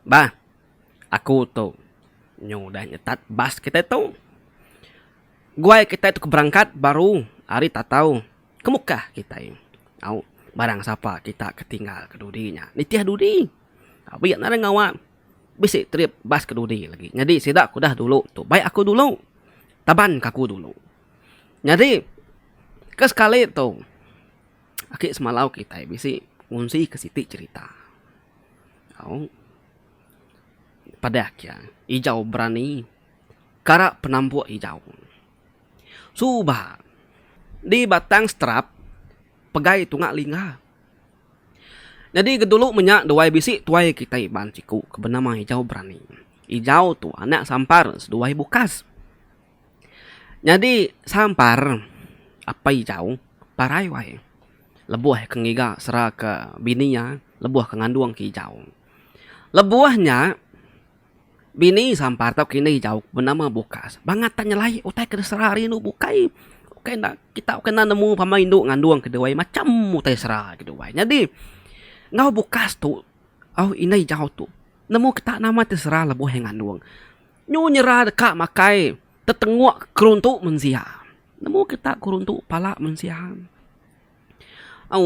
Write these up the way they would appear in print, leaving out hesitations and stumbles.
Bah, aku tu nyu udah nyetat bas kitai tu. Guai kitai tu ke berangkat baru ari tatau ke mukah kitai. Au, barang sapa kita ke tinggal ke dudi nya nitih dudi. Abi nadai ngawa bisi trip bas ke dudi lagi. Nyadi sida ke udah dulu tu bai aku dulu. Taban ke aku dulu. Nyadi ke sekali tu aki semalau kitai bisi ngunsi ke siti cherita. Au padah ke ijau berani kara penampuk ijau. Suba di Batang Strap pegai tunga lingga. Nyadi ke dulu menya duai bisi tuai kitai Iban siku ke benama Ijau Berani. Ijau tu anak Sampar seduai Bukas. Nyadi Sampar apai Ijau parai wai lebuh ke ngiga sera ke bini iya lebuh ke ngandung ke Ijau. Lebuh nya Bini sampar tauka indai jauh benama Bukas bangat tak nyelai utai ke sera ari indu bukai. Ukai enda kita ukai enda nemu pama indu ngandung keduai macam utai sera keduai. Nyadi enggau Bukas tu au indai jauh tu nemu kita nama ti sera lebuh iya ngandung. Nyu nyera deka makai tetenguk keruntu mensia. Nemu kita keruntu pala mensia. Au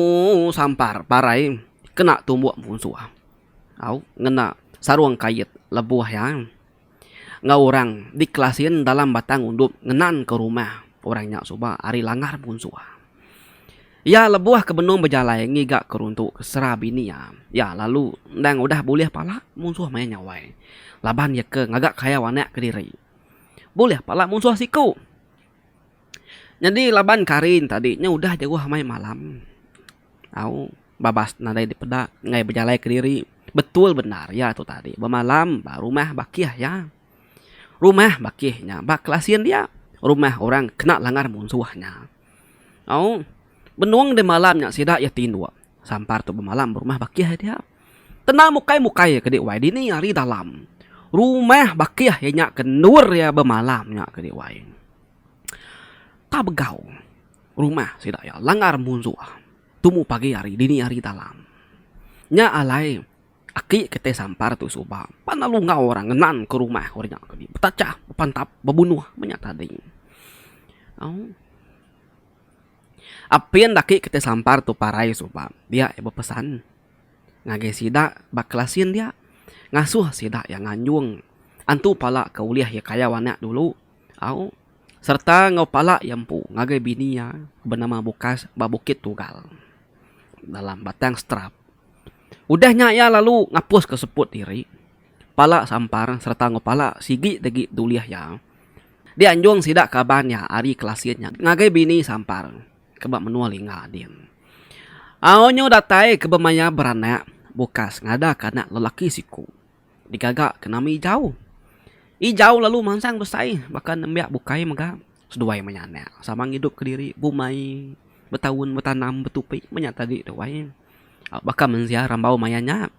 sampar parai kena tumbuk munsuh. Au ngena sarung kait lebuh iya enggau orang dikelasin dalam batang undup ngenan ke rumah orang nya suba ari langgar munsuh. Iya lebuh ke benung bejalai ngiga keruntu ke sera bini iya, iya lalu endang udah bulih pala munsuh maya nya wai laban iya ke ngaga kayau anak kediri. Bulih pala munsuh siku. Nyadi laban kari ne tadi nya udah jauh amai malam. Au babas nadai dipeda enggai bejalai kediri betul bendar iya tu tadi bemalam ba rumah bakih iya. Rumah bakih nya ba kelasin dia rumah orang kena langgar munsuh nya. Au benung deh malam nya sida iya tinduk sampar tu bemalam ba rumah bakih dia. Tenda mukai mukai ke di wai dini hari dalam rumah bakih iya nya ke endur iya bemalam nya ke di wai. Tak begau rumah sida iya langgar munsuh tumu pagi hari dini hari dalam. Nya alai aki kitai sampar tu suba pan lalu enggau orang ngenan ke rumah orang nya tadi betachah bepantap bebunuh meh nya tadi. Au apin aki kitai sampar tu parai suba dia iya bepesan ngagai sida ba kelasin dia ngasuh sida iya nganjung antu pala ke ulih iya kayau anak dulu. Au, sereta enggau pala iya empu ngagai bini iya ke benama Bukas ba Bukit Tugal dalam Batang Strap. Udah nya iya lalu ngapuska seput diri, pala sampar sereta enggau pala sigi degi dulih iya. Dianjung sida kaban iya ari kelasin nya ngagai bini sampar ke ba menua Lingga din. Au nyu datai ke bemaya beranak, Bukas ngadaka anak lelaki siku. Digaga ke nama Ijau. Ijau lalu mansang besai baka nembiak bukai mega seduai meh anak sama ngidup kediri bumai betaun betanam betupi meh nya tadi tu ai. Baka mensia rambau maya nya.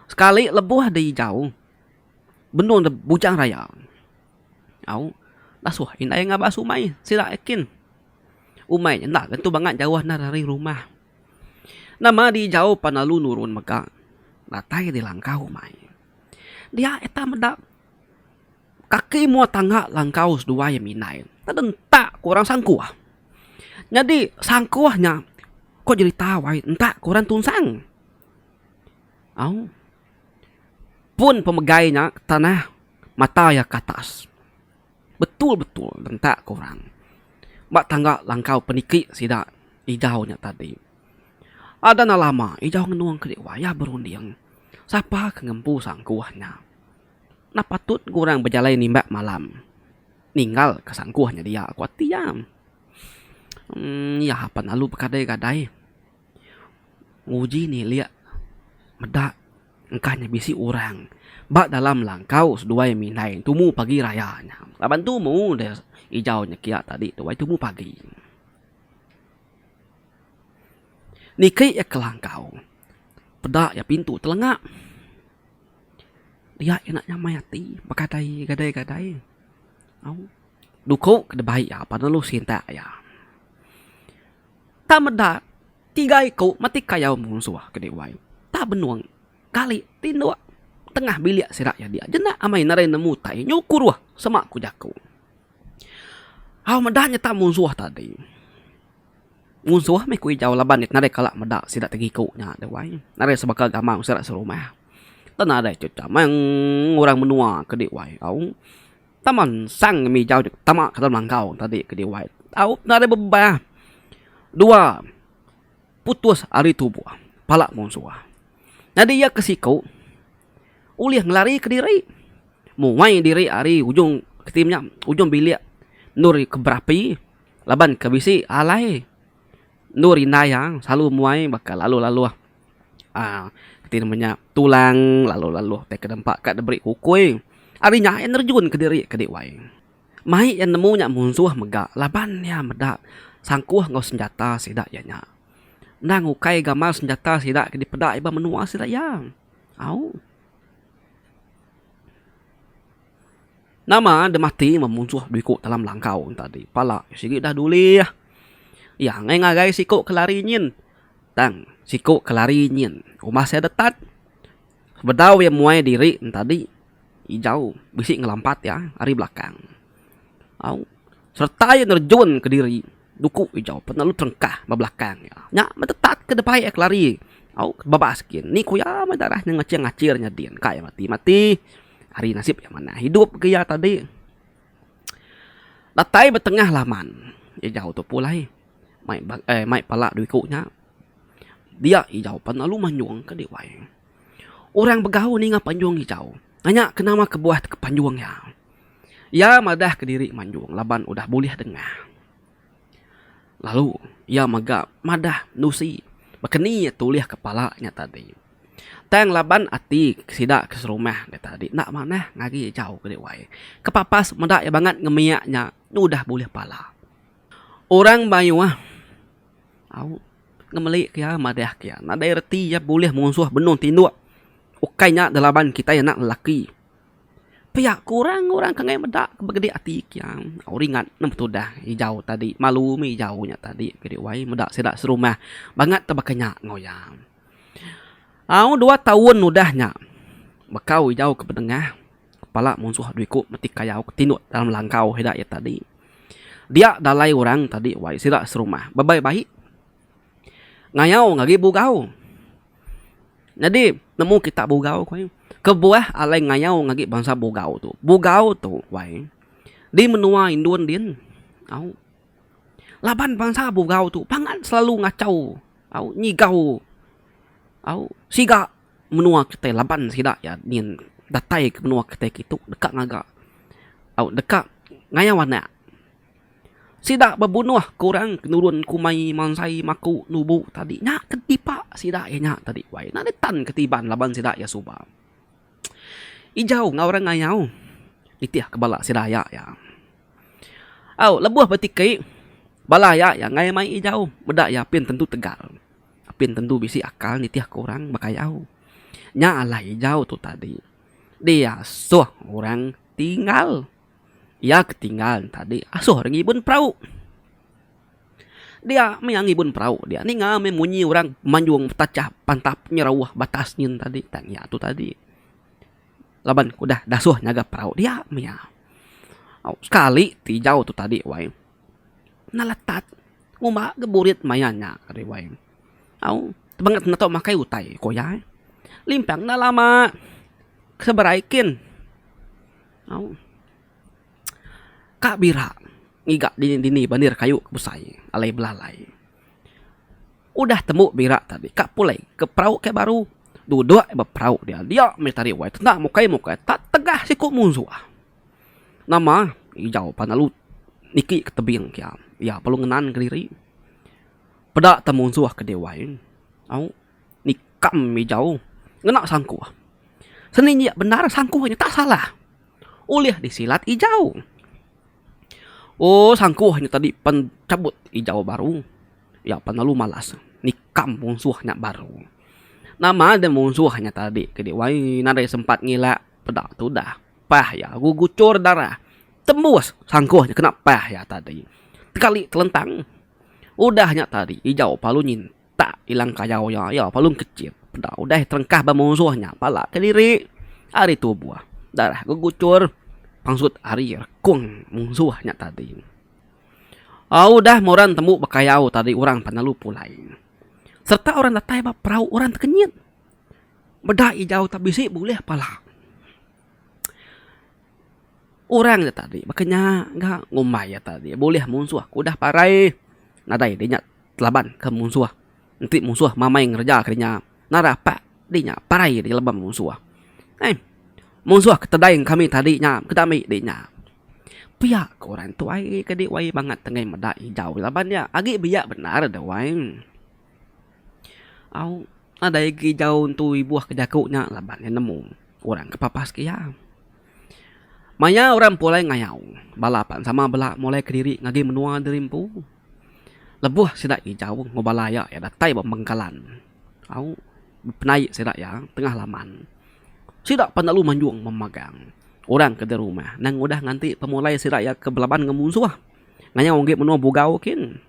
Sekali lebuh di Ijau benung da Bujang Raya au dasuh indai ngabas umai sida akin. Umai nya enda tentu bangat jauh endar ari rumah. Nama di jauh pan lalu nurun mega datai di langkau umai. Dia ita meda kaki mua tangga langkau seduai mindai tedentak ku orang sangkuh. Nyadi sangkuh nya ko jerita wai entak ku orang tunsang. Au pun pemegai nya tanah mata iya ke atas. Betul-betul rentak ke orang. Ba tangga langkau peniki sida ijau nya tadi. Ada enda lama ijau ngenung ke wayah berunding sapa ke ngempu sangkuh nya. Enda patut ke orang bejalai nimbak malam ninggal ke sangkuh nya dia ku ati iya. Emm iya pan lalu bekadai-kadai nguji nilik meda. Engka nya bisi orang ba dalam langkau seduai mindai tumu pagi raya nya. Laban tumu deh ijau nya kiya tadi tu ai tumu pagi. Niki iya ke langkau peda iya pintu telenga. Dia iya enda nyamai ati begadai gadai gadai. Au duku ke dibai iya pan lalu sintak iya. Tang meda tiga iku mati kayau munsuh ke diwai. Tak benung gali tinduk. tengah bilik sida iya dia. Jenak amai nadai nemu utai nyu kuruh sema ku jaku. Au meda nyeta munsuh tadi. Munsuh meh ku ijau laban nadai kala meda sida ti ngiku nya deh wai. Nadai sebaka gamal sida serumah. Tang nadai chechamang orang menua ke di wai au. Taman sang mih ijau tama ke dalam langkau tadi ke di wai au nadai bebah. Dua putus ari tubuh pala munsuh. Nyadi iya ke siku ulih ngelari kediri muai diri ari ujung keti nya ujung bilik endur ke berapi. Laban ke bisi alai endur indai iya selalu muai baka laluh laluh uhh ti nama nya tulang laluh laluh tai ke nempa ka diberi ukui. Ari nya iya nerjun kediri ke diwai. Mai iya nemu nya munsuh mega laban iya meda sangkuh enggau senjata sida iya nya. Endang ukai gamal senjata sida ke dipeda ba menua sida iya. Au. Nama deh mati meh munsuh dua iku dalam langkau ne tadi. Pala sigi dah dulih. Iya angai ngagai siku ke lari nyin. Tang siku ke lari nyin umbas iya detat. Sebedau iya muai diri ne tadi ijau bisi ngelampat iya ari belakang. Au sereta iya nerejun kediri. Duku ijau pen lalu terengkah ba belakang iya. Nya meh tetat ke debai iya kelari. Au babas gin. Ni ku iya meh darah nya ngachir ngachir nya din. Ka iya mati mati. Ari nasib iya manah idup ke iya tadi. Datai ba tengah laman ijau tu pulai mai eh mai pala dua iku nya. Dia ijau pen lalu manjung ke diwai. Orang begau ninga panjung ijau. Nanya ke nama kebuah ke panjung iya. Iya madah kediri manjung laban udah bulih dengah. Lalu iya mega madah nusi baka ni iya tulih kepala nya tadi. Tang laban ati sida ke serumah nya tadi enda manah ngagi ijau ke diwai. Kepapas meda iya bangat ngemiak nya udah bulih pala. Orang mayuh au ngemeli ke iya madah ke iya nadai reti iya bulih munsuh benung tinduk ukai nya laban kitai anak lelaki. Pia ku orang, orang ke enggai meda ke begedi ati kia. Ringat nemu tudah ijau tadi malu mih ijau nya tadi ke wai meda sida serumah bangat te baka nya enggau iya. Au dua taun udah nya bekau ijau ke bedengah kepala munsuh dua iku meti kayau ke tinduk dalam langkau sida iya tadi. Dia dalai orang tadi wai sida serumah bebai bai ngayau ngagai bugau. Nyadi nemu kita Bugau ku ai. Kebuah alai ngayau ngagi bansa Bugau tu. Bugau tu wai di menua Indon din au laban bansa Bugau tu pangan selalu ngachau au nyigau au siga menua kitai laban sida iya nyin datai ke menua kitai kitu deka ngaga au deka ngayau anak. Sida bebunuh ke orang ke nurun kumai mansai maku nubu tadi nya ke dipa sida iya nya tadi wai enda ditan ke tiban laban sida iya suba. Ijau enggau orang ngayau nitih ke bala sida aya iya. Au lebuh betiki bala aya iya enggai mai ijau meda iya apin tentu tegal apin tentu bisi akal nitih ke orang bekayau. Nya alai ijau tu tadi diasuh orang tinggal. Iya ke tinggal tadi asuh orang ngibun perau. Dia meh ngibun perau dia ninga meh munyi orang manjung betachah pantap nyerauh batas nyin tadi tang iya tu tadi. Laban ke udah dasuh nyaga perau dia meh iya. Sekali ti ijau tu tadi wai enda letat ngumba ga burit maya nya tadi wai. Au bangat enda tau makai utai ku iya. Limpang enda lama seberai kin. Au. Ka bira ngiga dini dini bandir kayu ke besai alai belalai. Udah tembu bira tadi ka pulai ke perau ke baru duduk ba perau dia dia meh tadi wai tenda mukai mukai tak tegah siku munsuh. Nama ijau pan lalu niki ke tebing kia iya perlu ngenan kediri. Peda te munsuh ke diwai au. Nikam ijau ngena sangkuh. Seninjik bendar sangkuh nya tak salah. Ulih disilat ijau. Oh sangkuh nya tadi pen chabut ijau baru. Iya pen lalu malas nikam munsuh nya baru. Nama deh munsuh nya tadi ke diwai nadai sempat ngila peda tudah pah iya guguchur darah tembus sangkuh nya kena pah iya tadi. Tekali telentang udah nya tadi ijau palu nyin. Tak ilang kayau iya, iya palung kechit. Peda udah terengkah ba munsuh nya pala kediri. Ari tubuh, darah geguchur pansut ari rekung munsuh nya tadi. Au udah muran tembu bekayau tadi orang pan lalu pulai. Sereta orang datai ba perau orang tekenyit. Meda ijau tak bisi bulih pala. Orang nya tadi baka nya ga ngumbai iya tadi bulih munsuh ke udah parai nadai dinya telaban ke munsuh. Enti munsuh mamai ngereja ke dinya nara apak dinya parai dilaban munsuh. Eii munsuh ke tedai kami tadi nya ke ambi dinya. Pia ku orang tuai ke di wai bangat tengah meda ijau laban iya agi biak bendar deh wai. Au nadai agi ijau entu ibuh ke jaku nya laban iya nemu orang ke papas ke iya. Maya orang pulai ngayau, bala pan sama bela mulai kediri ngagai menua diri empu. Lebuh sida ijau enggau bala iya iya datai ba bengkalan au penaik sida iya tengah laman. Sida pan lalu manjung memagang. Orang ke di rumah nang udah nganti pemulai sida iya ke belaban enggau munsuh ngayau agi menua Bugau kin.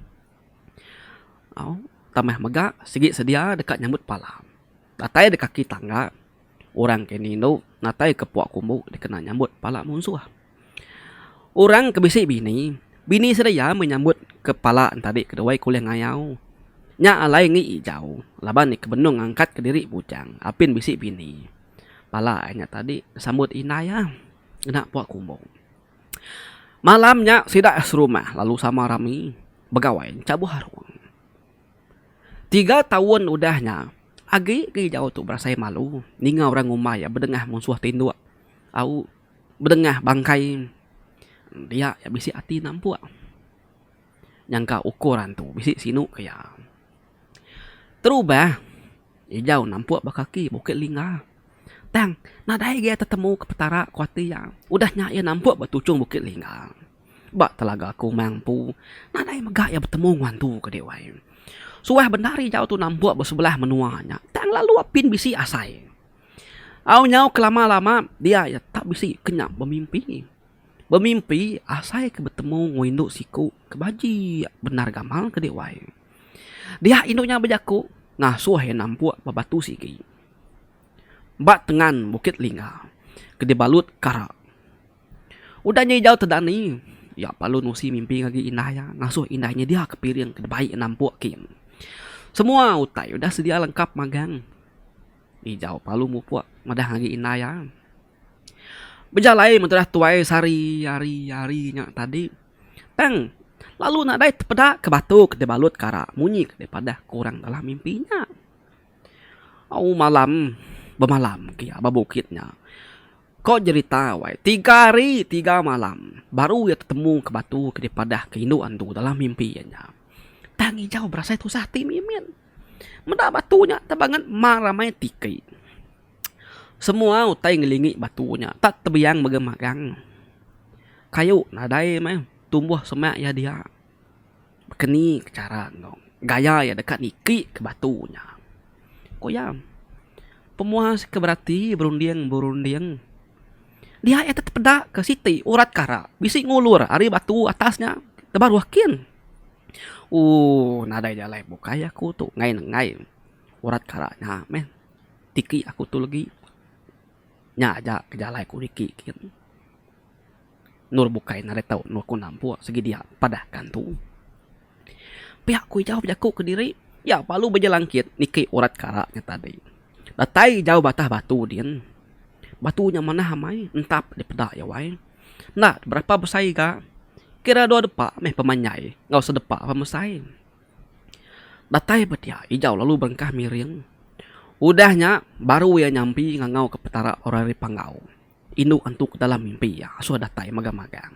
Au tambah mega sigi sedia deka nyambut pala. Datai di kaki tangga. Orang ke nindu natai ke puak kumbu dikena nyambut pala munsuh. Orang ke bisi bini, bini sida iya meh nyambut ke pala entadi ke duai ke ulih ngayau. Nya alai ngi ijau laban iya ke benung ngangkat ke diri bujang apin bisi bini. Pala iya nya tadi disambut indai iya ngena puak kumbu. Malam nya sida serumah lalu sama rami begawai enchabuh arung. Tiga taun udah nya, agi ke ijau tu berasai malu ninga orang ngumbai iya bedengah munsuh tinduk au bedengah bangkai dia iya bisi ati nampuk. Nyangka ukur antu bisi sinu ke iya. Terubah ijau nampuk ba kaki Bukit Lingga. Tang nadai agi iya tetemu ke petara ku ati iya. Udah nya iya nampuk ba tuchung Bukit Lingga. Ba telaga Kumang empu, nadai mega iya betemu enggau antu ke dih wai. Suah bendar ijau tu nampuk ba sebelah menua nya tang lalu apin bisi asai. Au nyau ke lama-lama dia iya tak bisi kenyap bemimpi. Bemimpi asai ke betemu enggau indu siku ke bajik bendar gamal ke dih wai. Dia indu nya bejaku ngasuh iya nampuk ba batu sigi. Ba tengan Bukit Lingga ke dibalut kara. Udah nya ijau tedani, iya parlu nusi mimpi ngagai indai iya ngasuh indai nyediaka piring ke dibai iya nampuk kin. Semua utai udah sedia lengkap magang. Ijau parlu mupuk madah ngagai indai iya. Bejalai menterah tuai sehari hari hari nya tadi tang lalu nadai tepeda ke batu ke dibalut kara munyi ke dipadah ke orang dalam mimpi nya. Au malam bemalam ke iya ba bukit nya. Ko jerita wai, tiga hari tiga malam baru iya tetemu ke batu ke dipadah ke indu andu dalam mimpi iya nya. Tang ijau berasai tusah ati mimit. Meda batu nya tebangat mar amai tiki. Semua utai ngelingi batu nya tak tebiang mega magang. Kayu nadai meh tumbuh semak iya dia. Bekeni ke chara enggau gaya iya deka niki ke batu nya. Ku iya, pemuas ke berati berunding berunding dia iya tetepeda ke siti urat kara bisi ngulur ari batu atas nya ke baruh kin. Ooh nadai jalai bukai aku tu enggai ne enggai urat kara nya meh tiki aku tu legi. Nya aja ke jalai ku niki kin. Endur bukai nadai tau endur ku nampuk sigi dia padah kantu. Pia ku ijau bejaku kediri iya lalu bejelangkit niki urat kara nya tadi. Datai ijau batah batu din. Batu nya manah amai entap dipeda iya wai. Enda berapa besai ga kira dua depa meh pemanjai enggau sedepa pemesai. Datai ba dia ijau lalu berengkah miring. Udah nya baru iya nyampi ngangau ke petara orang ari Panggau. Indu antu ke dalam mimpi iya asuh datai magang-magang.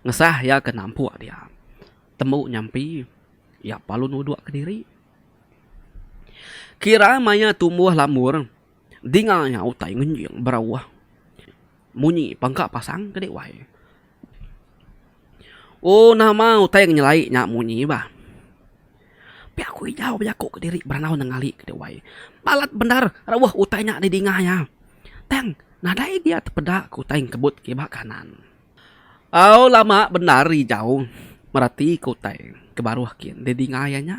Ngesah iya ke nampuk dia. Tembu nyampi, iya parlu nuduk kediri. Kira maya tumbuh lambur, dinga iya utai ngenjing berauh. Munyi pangka pasang ke dek wai. Oh nama utai ngenyelai nya munyi bah. Pia ku ijau bejaku kediri berandau nengali ke dek wai. Balat bendar rauh utai nya didinga iya. Tang nadai dia tepeda ke utai engkebut kiba kanan. Au lama bendar ijau merati ke utai ke baruh kin didinga iya nya.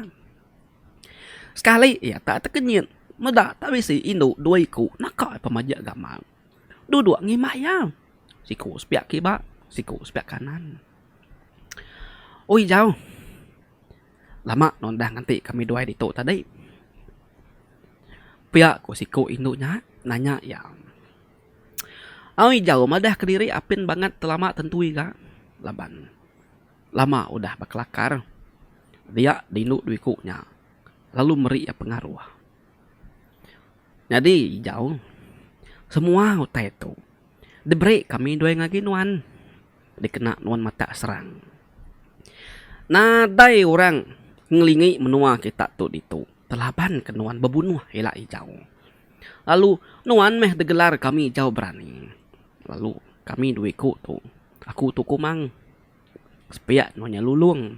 Sekali iya tak tekenyit meda tak bisi indu dua iku naka pemajik gamal. duduk ngimbai iya. Siku sepiak kiba, siku sepiak kanan. Oi jau. Lama nuan dah nganti kami duai ditu tadi. Pia ku siku indu nya nanya iya. Oi jau madah kediri apin bangat telama tentu iga laban lama udah bekelakar dia dindu dua iku nya lalu meri iya pengaruh. Nyadi ijau semua utai tu diberi kami duai ngagai nuan dikena nuan matak serang. Nadai orang ngelingi menua kita tu ditu telaban ke nuan bebunuh ila ijau. Lalu nuan meh digelar kami ijau berani. Lalu kami dua iku tu aku tu kumang sepiak nuan nya lulong.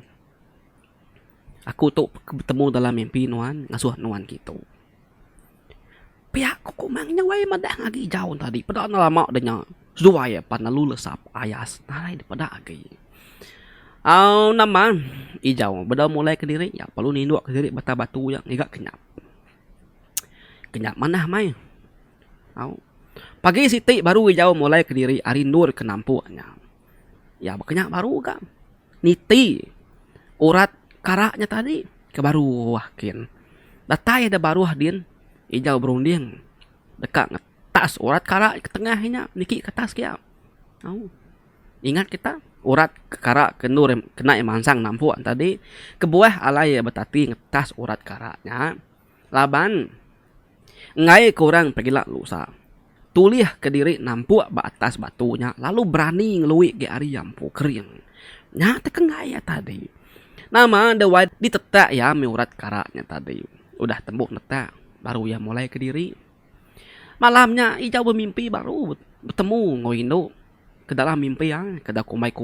Aku tu betemu dalam mimpi nuan ngasuh nuan kitu. Pia ku Kumang nya wai madah agi jau tadi peda ne lama da nya seduai pan lalu lesap ayas nadai dipeda agi. Au nama ijau bedau mulai kediri iya perlu ninduk kediri bata batu iya ngiga kenyap. Kenyap manah mai. Au pagi siti baru ijau mulai kediri ari endur ke nampuk nya. Iya baka nya baru ga niti urat kara nya tadi ke baruh kin. Datai da baruh din ijau berunding deka ngetas urat kara ke tengah inya niki ke atas kia. Au ingat kita urat kara ke endur kena iya mansang nampuk tadi kebuah alai iya betati ngetas urat kara nya laban Enggai ke orang pegila lusa. Tulih ke diri nampuk ba atas batu nya lalu berani ngelui gi ari iya empu kering. Nya te ke enggai iya tadi. Nama deh wai ditetak iya mih urat kara nya tadi. Udah tembu netak baru iya mulai kediri. Malam nya ijau bemimpi baru betemu enggau indu ke dalam mimpi iya ke da kumbai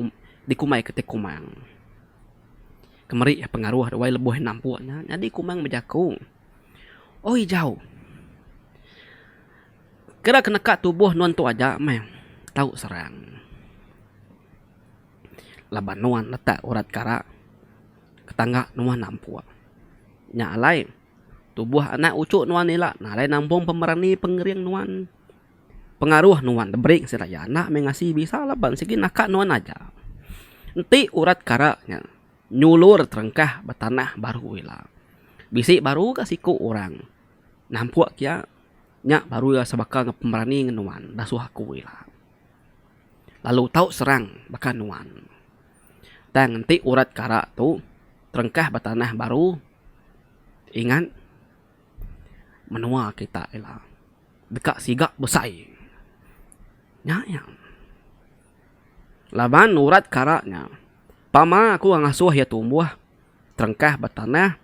dikumbai ke ti kumang. Ke meri iya pengaruh deh wai lebuh iya nampuk nya nyadi kumang bejaku. Oi jau. Kira ke neka tubuh nuan tu aja meh tau serang. Laban nuan letak urat kara ke tangga nuan nampuk. Nya alai tubuh anak uchu nuan ila nadai nampung pemerani pengering nuan. Pengaruh nuan diberi sida iya enda meh ngasi bisa laban sigi naka nuan aja. Enti urat kara nya. Nyulur terengkah ba tanah baru ila. Bisi baru ga siku orang nampuk kia nya baru iya sebaka enggau pemerani ngan nuan dasuh aku ila. Lalu tau serang baka nuan. Tang enti urat kara tu terengkah ba tanah baru ingat menua kita ila deka siga besai. Nya iya. Laban urat kara nya. Pama aku ngasuh iya tumbuh terengkah ba tanah,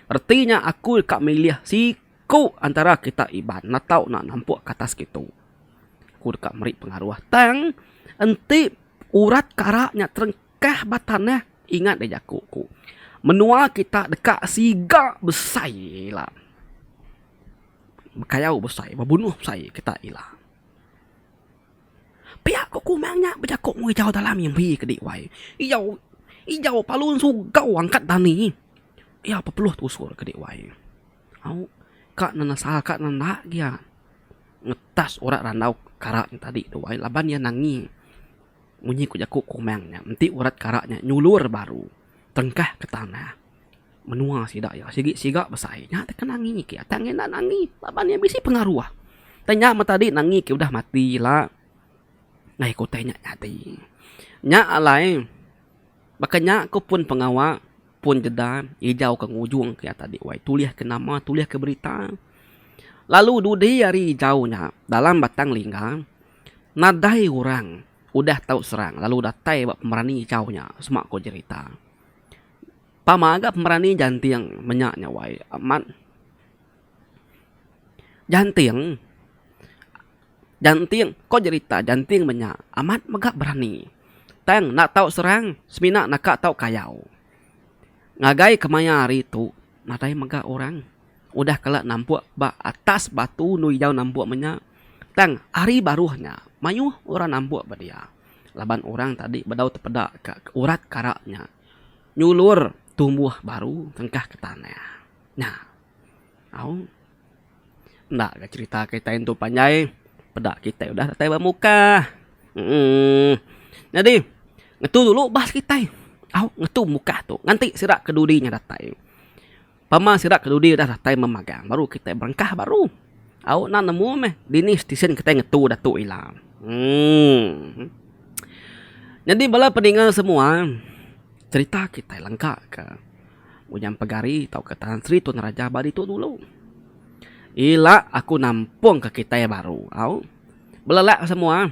reti nya aku deka milih siku antara kita Iban enda tau enda nampuk ke atas kitu. Aku deka meri pengaruh. Tang enti urat kara nya terengkah ba tanah ingat deh jaku ku. Menua kita deka siga besai ila. Bekayau besai, bebunuh besai kita ila. Pia ko Kumang nya bejaku enggau Ijau dalam mimpi ke di wai. Ijau Ijau palu ensugau angkat dani. Iya pepeluh tusur ke di wai. Au ka ne nesal ka ne enda gia ngetas urat randau kara nya tadi tu wai laban iya nangi munyi ku jaku Kumang nya enti urat kara nya nyulur baru tengkah ke tanah. Menua sida iya sigi siga besai nya teka nangi ke tang iya enda nangi laban iya bisi pengaruh. Tang nya meh tadi nangi ke udah mati ila ngaih ke utai nya nyadi. Nya alai baka nya ko pun pengawa pun jeda ijau ke ngujung ke iya tadi wai tulih ke nama tulih ke berita lalu dudi hari ijau nya dalam Batang Lingga nadai orang udah tau serang lalu datai ba pemerani ijau nya sema ko jerita. Pama ga pemerani Janting menya nya wai amat. Janting Janting ko jerita Janting menya amat mega berani. Tang enda tau serang semina naka tau kayau. Ngagai kemaya hari tu nadai mega orang udah kala nampuk ba atas batu endu ijau nampuk menya tang hari baruh nya mayuh orang nampuk ba dia laban orang tadi bedau tepeda ka urat kara nya. Nyulur tumbuh baru tengkah ke tanah. Nya. Au. Enda ga cherita kitai entu panjai. Peda kitai udah datai ba Mukah. Emm. Nyadi ngetu dulu bas kitai. Au ngetu Mukah tu nganti sida ke dudi nya datai. Pama sida ke dudi udah datai memagang baru kitai berengkah baru. Au enda nemu meh dini stesen kitai ngetu datu ila. Emm. Nyadi bala peninga semua cherita kitai lengka ke Bujang Pegari tauka Tan Sri Tun Raja ba ditu dulu. Ila aku nampung ka kitai baru au. Belelak semua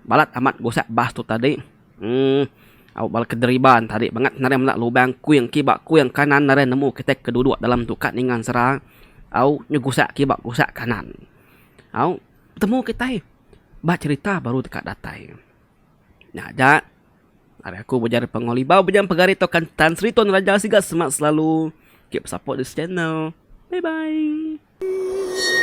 balat amat gusak bas tu tadi. Emm au bala ke deriba ne tadi bangat narai meda lubang kuing kiba kuing kanan narai nemu kitai ke duduk dalam tu ka ninga ensera au nyu gusak kiba gusak kanan. Au betemu kitai ba cherita baru deka datai. Nya aja ari aku bejar Panglima Bujang Pegari tauka Tan Sri Tun Raja siga semak selalu keep support this channel. Bye bye.